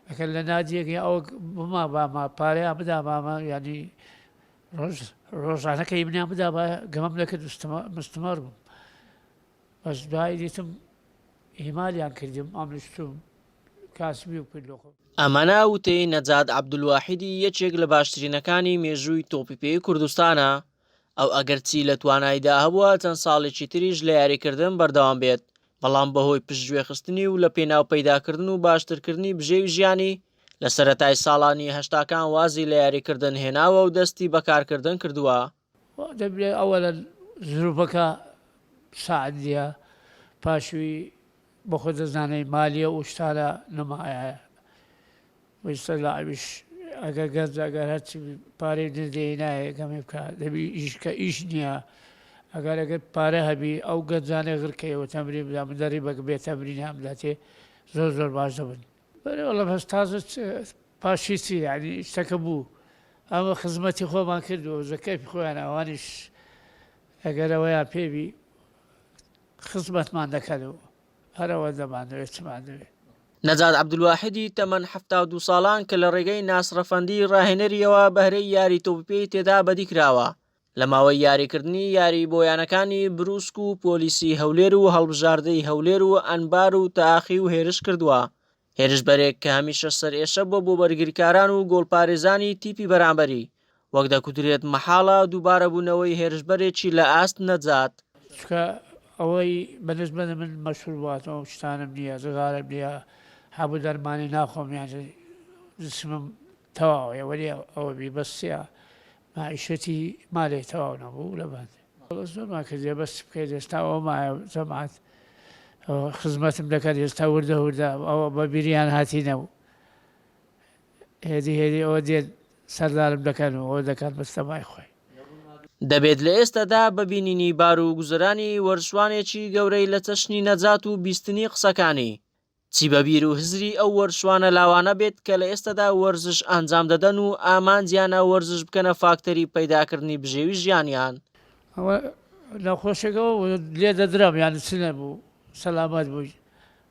ئەگەر لە نادیەک یا ئەوە بمابامە پارەیان بدابامە یانی ڕۆژ ڕۆژانەکەی منیان بدابا گەمەم دەکرد مستمەر بووم بەس دوای دیتم ئیهمالیان کردم ئەمنیش چووم کاسبی و کرد لۆ خۆم. ئەمانە وتەی نەجات عەبدولواحیدی یەکێک لە باشترینەکانی مێژووی تۆپی پێی کوردستانە، ئەو ئەگەرچی لە توانایدا هەبووە چەند ساڵێکی تریش لە یاریکردن بەردەوام بێت، بەڵام بەهۆی پشتگوێخستنی و لە پێناو پەیداکردن و باشترکردنی بژێوی ژیانی، لە سەرەتای ساڵانی هەشتاکان وازی لە یاریکردن هێناوە و دەستی بە کارکردن کردووە. دەبێ ئەوەلەن زروفەکە ساعد نیە پاشوی بەخۆ دەزانەی مالیە و شتانە نەمایە ویستە لاعبیش ئەگەر گەنج ئەگەر هەرچی پارەی نردەی نایە گەمێ بکە دەبی ئیش کە ئیش نییە ئەگەر ئەگەر پارە هەبی ئەو گەنجانەی غرکەیەوە تەمرین بدا من دەری بەک بێ تەمرینیان بداتێ زۆر زۆر باش دەبن. بەرێ وەڵا بەس تازە پاشی چی یانی شتەکە بوو ئەمە خزمەتی خۆمان کرد و زە کەیفی خۆیان ئەوانیش ئەگەر ئەوەیان پێبی خزمەتمان دەکەن و هەر ئەوەندەمان دەوێت چمان دەوێت. نەجات عەبدولواحیدی تەمەن 72 ساڵان کە لە ڕێگەی ناسڕ ئەفەندی ڕاهێنەریەوە بەهرەی یاری تۆپی پێی تێدا بەدی کراوە، لە ماوەی یاریکردنی یاری بۆ یانەکانی بروسک و پۆلیسی هەولێر و هەڵبژاردەی هەولێر و ئەنبار و تاخی و هێرش کردووە، هێرشبەرێک کە هەمیشە سەرئێشە بووە بۆ بەرگریکاران و گۆڵپارێزانی تیپی بەرامبەری، وەک دەکوترێت مەحاڵە دووبارەبوونەوەی هێرشبەرێکی لە ئاست نەجات. چونکە ئەوەی بە نسبەت من مەشروباتەوە ئەو شتانەم نییە، جگارەم نییە، حەب و دەرمانی ناخۆم یان جسمم تەواوە وەلی ئەوە بی بەس چیە مەعیشەتی مالێ تەواو نەبوو لە بەند. زۆرمان کردیە بەس چ بکەین ئێستا ئەوە مایە جەماعەت خزمەتم دەکەن ئێستا وردە وردە ئەوە بە بیریان هاتینە و هێدی هێدی ئەوە دێن سەردانم دەکەن و ئەوە دەکەن بەس تەمای خۆی. دەبێت لە ئێستادا بە بینینی بار و گوزەرانی وەرزشوانێکی گەورەی لە چەشنی نەجات و بیستنی قسەکانی، چی بە بیر و هزری ئەو وەرزشوانە لاوانە بێت کە لە ئێستادا وەرزش ئەنجام دەدەن و ئامانجیانە وەرزش بکەنە فاکتەری پەیداکردنی بژێوی ژیانیان؟ ئەوە نەخۆشەکەوە لێ دەدرام یانی چ نەبوو سەلامەت بووی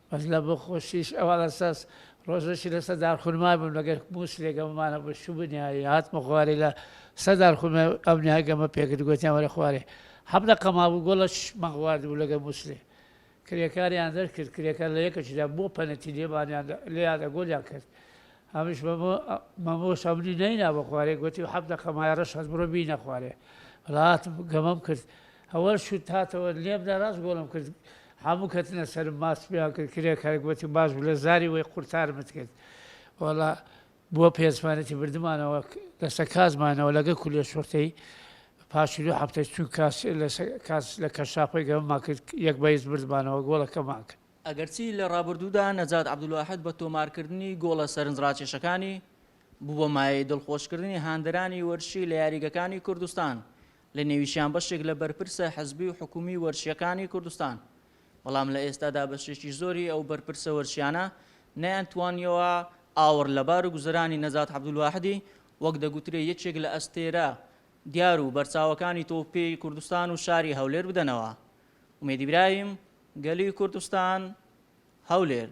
بەس لە بۆ خۆشیش ئەوە لەسەس ڕۆژەشی لەسەر دارخورما بووم لەگەر مووسلێک ئەمانە بۆ شوو بنیاری هاتمە خوارێ لە سەر دارخورما ئەم نهایە گەمە پێکرد گوتیان وەرە خوارێ حەبدە قەما بوو گۆڵەش مەخوارد بوو لەگەر مووسلێ کرێکاریان دەرکرد، کرێکار لە یەکەکیدا بۆ پەنەتی لێمانیان لێیان دە گۆلیان کرد. ئەمش مەمۆ مەمۆش ئەمنی نەینا بە خوارێ، گۆتی حەفت دەقە مایە ڕەش هەست بڕۆ بینە خوارێ. وەڵا هاتم گەمەم کرد. ئەوەل شووت هاتەوە لێم دا ڕاست گۆڵم کرد. هەموو کەتنە سەرم ماسپیان کرد. کرێکار گۆتی باش بوو لە زاری وەی قورتارمت کرد. وەڵا بووە پێزمانەتی بردمانەوە لەسەر کاس مانەوە لەگە کولێ شورتەی پاشی دوو هەفتە چوون کاس لەسەر کاس لە کەشاپەی گەمەمان کرد یەک بە هیچ بردمانەوە گۆڵەکەمان کرد. ئەگەرچی لە ڕابردوودا نەجات عەبدولواحید بە تۆمارکردنی گۆڵە سەرنجڕاکێشەکانی، بوو بە مایەی دڵخۆشکردنی هاندەرانی وەرزشی لە یاریگەکانی کوردستان، لە نێویشیان بەشێک لە بەرپرسە حزبی و حکومی وەرزشییەکانی کوردستان، بەڵام لە ئێستادا بەشێکی زۆری ئەو بەرپرسە وەرزشیانە نەیانتوانیەوە ئاوڕ لە بار و گوزەرانی نەجات عەبدولواحدی وەک دەگوترێ یەکێک لە ئەستێرە دیار و بەرچاوەکانی تۆپی پێی کوردستان و شاری هەولێر بدەنەوە. ئومێد ئیبراهیم، گەلی کوردستان، هەولێر.